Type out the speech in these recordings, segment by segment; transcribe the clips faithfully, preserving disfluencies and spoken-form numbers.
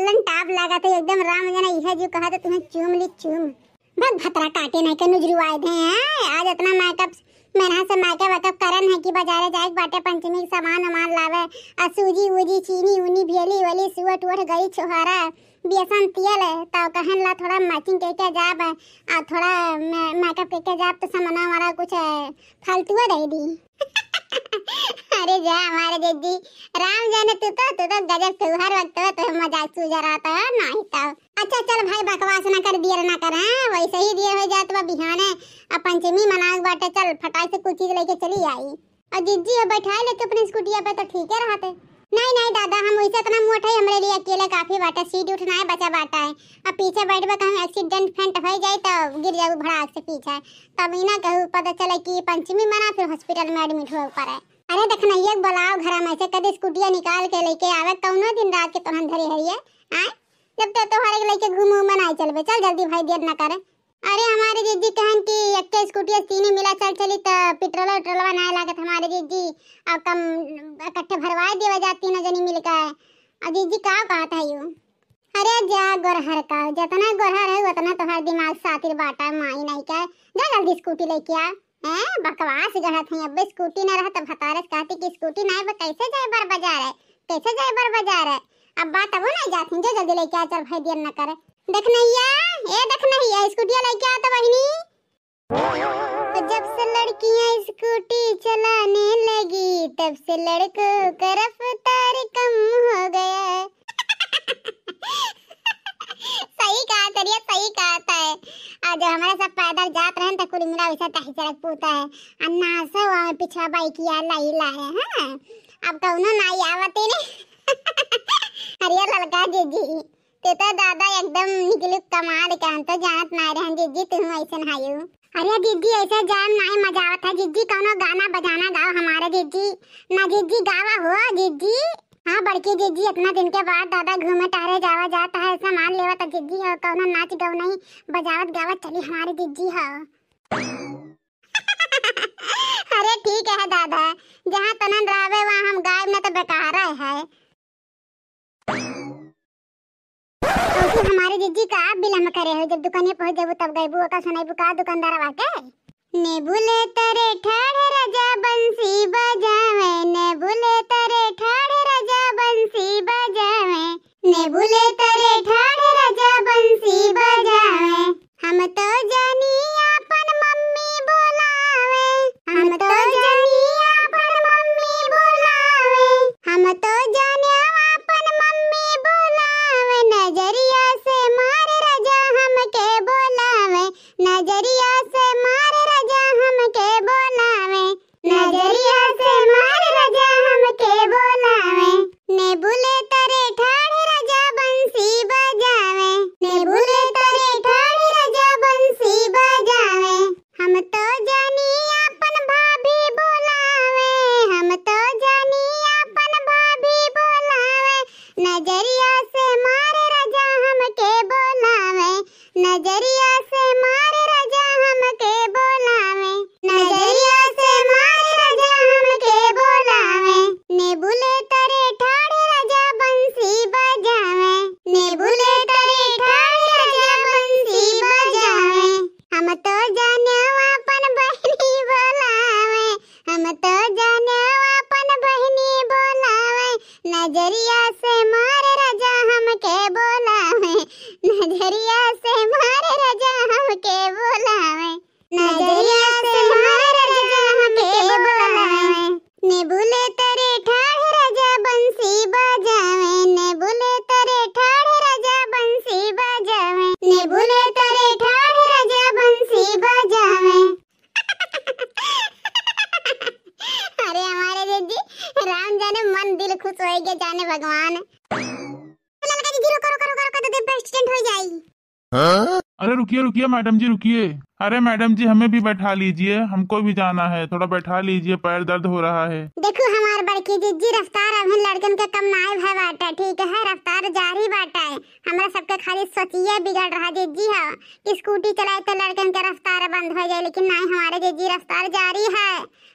लन टाप लागत है एकदम, राम जाने इहे जो कहा तो तुम्हें चूम ली चूम। भग भतरा काटे नहीं के नुजरू आए थे हैं, आज इतना मेकअप, मेहनत से मेकअप वेकअप करन है कि बाजारे जाए के बाटे पंचमी के सामान वामान लावे, आ सूजी वूजी चीनी ऊनी भेली वेली सुअट उअट गई छोहारा बेसन तेल, तो कहन ला थोड़ा मैचिंग करके जाब, आ थोड़ा मे-, मेकअप करके जाब तो सामान वाला कुछ फालतुआ दे दी। अरे जा हमारे जिज्जी, राम जाने तू तो, तू तो गजब, तू हर वक्त तो, तो मजाक सूझा रहता है, नहीं तो। अच्छा चल भाई, बकवास ना कर, देर ना कर, हाँ? वैसे ही देर हो जात बा बिहाने, अब पंचमी मनावे के बाटे, चल फटाक से कुछ चीज लेके चली आई। और जिज्जी हो बैठाए लेके अपने स्कूटिया पे तो ठीक है रहते। नहीं, नहीं दादा, हम वैसे इतना मोट है, हमरे लिए अकेले काफी बाटे, सीट उठ नाहीं बचा बाटा है। अब पीछे बैठबे कहूँ एक्सीडेंट फेंट हो जाए तो गिर जाऊ भड़ाक से पीछे, तब ई ना कहू पता चले कि पंचमी मना फिर हॉस्पिटल में एडमिट हुए पड़े। अरे देखनैया के बुलाओ घर में से, कदी स्कूटिया निकाल के लेके आवे, कौनो दिन रात के तोहन धरी हरिये, आय? जब तो तोहरे के लेके घूमे उमे नाहीं चलबे, चल जल्दी भाई, देर ना करे। अरे हमारे जिज्जी कहन कि एक्के स्कूटिया तीनी मिला चल चली त पेट्रोल उट्रोलवा नाहीं लागत हमारे जिज्जी, अब कम इकट्ठे भरवाए देवे जा तीनों जनी मिलके। और जिज्जी का कहत है यू? अरे जा गोरहर का, जतना गोरहर है उतना तोहार दिमाग सातिर बाटा माई नहीं का। जा जल्दी स्कूटी लेके आ। हैं, बकवास गढ़त है, अबे स्कूटी ना रहा तो भतारस कहती कि स्कूटी ना है, कैसे जाए बर बाजार है, कैसे जाए बर बाजार है। अब बात अब नहीं जाती, जो जल्दी लेके आ, चल भाई देर न करे। देखनैया, ए देखनैया, स्कूटिया लेके आ तो बहिनी। जब से लड़कियां स्कूटी चलाने लगी, तब से लड़कों का रफ्तार कम हो गया है। सही कहा तरिया, सही कहा है। आज हमारे सब पैदल जात रहन त कुल मिला वैसा ताही सड़क पूता है। अन्ना से वहाँ पिछवा बाइकिया लाई लाए हैं। अब कौनो नाई आवत ही नहीं। अरे ललका जिज्जी, ते तो दादा एकदम निकलू कमाल के, हम तो जानत नाई रहन जिज्जी, तुम ऐसे नहायू। अरे जिज्जी, ऐसे जाम नाई मजा आवत है जिज्जी, कौनो गाना बजाना गाओ हमारे जिज्जी। ना जिज्जी गावा हो जिज्जी। हाँ बड़की जिज्जी, इतना दिन के बाद दादा घूमे टहरे जावा जाता है, सामान लेवा तो जिज्जी हो, कौनो नाच गवनई बजावत गावत चली हमारे जिज्जी हो। अरे ठीक है दादा, जहाँ तनन रहबे वहाँ हम गायब न तो बेकार है। तो फिर हमारे जिज्जी का आप बिलम करे हो, जब दुकाने पहुँच जाबू तब गईबू, ओका सुनाईबू का दुकानदारवा के? नेबू ले तरे ठाढ़ राजा बंसी बजावे, नेबू ले तरे ठाढ़ राजा बंसी बजावे, नेबू ले तरे ठाढ़ राजा बंसी बजावे। हम तो जानी आपन मम्मी बोलावे, हम तो जानी आपन मम्मी बोलावे, हम तो जानी आपन मम्मी बोलावे। नजरिया से मार राजा हमके बोलावे, नजरिया से मार राजा हमके बोलावे, नजरिया से मार राजा हमके बोलावे। नेबू ले तरे ठाढ़ राजा बंसी बजावे, नेबू ले तरे ठाढ़ राजा बंसी बजावे। हम तो जानी आपन भाभी बोलावे, हम तो जानी आपन भाभी बोलावे। नजरिया से मार राजा हमके बोलावे, नजरिया से मार राजा हमके बोलावे, नजरिया से मार राजा हमके बोलावे। नेबू ले तरे ठाढ़ राजा बंसी बजावे, नेबू ले तरे ठाढ़ राजा बंसी बजावे। हम तो जाने आपन बहिनी बोलावे, हम तो जाने आपन बहिनी बोलावे। नजरिया से मार राजा हमके बोलावे, नजरिया से मार राजा हमके बोलावे, नजरिया से मार राजा हमके बोलावे। नेबू ले तरे ठाढ़ राजा बंसी बजावे, नेबू ले तरे ठाढ़ राजा बंसी बजावे, नेबू ले तरे ठाढ़ राजा बंसी बजावे। अरे हमारे जिज्जी, राम जाने मन दिल खुश होइगे जाने भगवान। ललका जिज्जी, रोको, रोको, रोको, रोको, तो देख accident हो जाई। हाँ? अरे रुकिए, रुकिए मैडम जी, रुकिए। अरे मैडम जी, हमें भी बैठा लीजिए, हमको भी जाना है, थोड़ा बैठा लीजिए, पैर दर्द हो रहा है। देखो हमार बड़की जिज्जी, रफ्तार अभी लड़कन के कम नाय भय बाटे, ठीक है, रफ्तार जारी बाटे। हमरा सबके खाली सोचिए बिगड़ रहा जिज्जी है कि स्कूटी चलाए तो लड़कन के रफ्तार बंद हो जाए, लेकिन नाय, हमारे जिज्जी रफ्तार जारी है।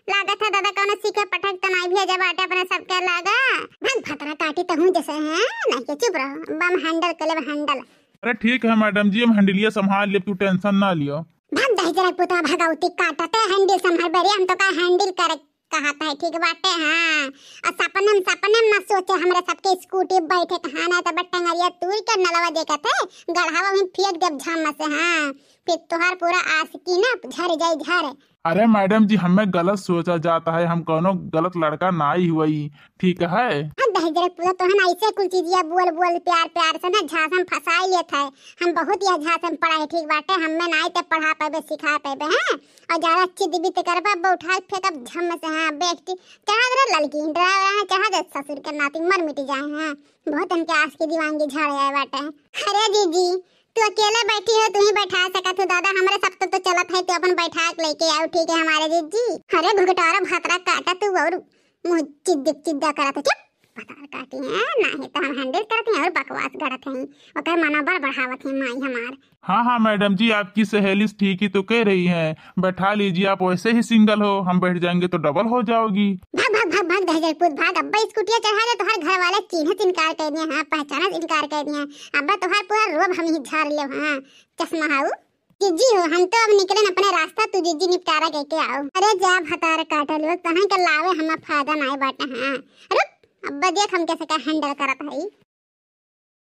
लागत है दादा कौनो सीखे पटक तो नाय भेजा बाटे अपने सबके लगा। भाग भतरा काटी तहूँ जैसे है, नहीं के चुप रहो, बम हैंडल कर लेब हैंडल। अरे ठीक है मैडम जी, हम हैंडलिया संभाल लेब, तू टेंशन ना लियो। भाग दहिजरा पुतवा भगौती काटते, हैंडल संभाल बेरे, हम तो का हैंडल करे कहत है, ठीक बाटे, हाँ। और सपने में, सपने में ना सोचे हमरे सबके स्कूटी बैठे, कहाँ ना तो बस टंगरिया तूर के नलवा देखत है, गढ़ावा में फेंक देब झम से, हाँ। फिर तोहार पूरा आशिकी ना झर जाई झर। अरे मैडम जी, हमें गलत सोचा जाता है, हम कौनो गलत लड़का नाई हुई, ठीक है? हाँ, दहिजरा पूरा तोहन ऐसे कुल चीजिया बोल बोल प्यार प्यार से ना झांसा में फंसाई लेत है। हम बहुत यह झांसा में पड़ा है, ठीक बाटे, हमें नाई ते पढ़ा पाबे, सिखा पाबे, हैं? और ज्यादा चिद बिद करबा, अब उठा फेंकब झम से, हाँ, बेटी, चढ़ा दे रे ललकी, डरा रहा है, चढ़ा दे ससुर के नाती, मर मिट जाए, हाँ। बहुत इनके आस की दीवानगी झाड़ आए बाटे। अरे जीजी, तू अकेले बैठी हो, तू ही बैठा सकत हो दादा, हमरे सब तो, तो चलत है, तू अपन बैठा के लेके आओ, ठीक है हमारे जीजी। अरे घुघटारा भतरा काटा तू और मुँह चिद्दक चिद्दा करत है, चुप। भतार काटी है, नाही तो हम हैंडल करत हैं और बकवास गढ़त हैं, ओकर मनोबल बढ़ावत है माई हमार। हाँ, हाँ मैडम जी, आपकी सहेली ठीक ही तो कह रही है, बैठा लीजिए, आप वैसे ही सिंगल हो, हम बैठ जाएंगे तो डबल हो जाओगी। भाग, भाग, भाग, भाग, दहिजर पूत, भाग, अब्बा स्कूटिया चढ़ा दे, तोहर घर वाले चीन्हे से इनकार कर दिए, हाँ, पहचाना से इनकार कर दिए, अब्बा तोहर पूरा रोब हम ही झाड़ ले, हाँ, चश्मा हाउ। जिज्जी हो, हम तो अब निकलेन अपने रास्ता, तू जिज्जी निपटारा कइके आओ। अरे जा भतार काटल हो, तहां के लावे हमार फायदा नाय बाटे, हाँ। रुक, अब्बा देख हम कैसे का हैंडल करत हई।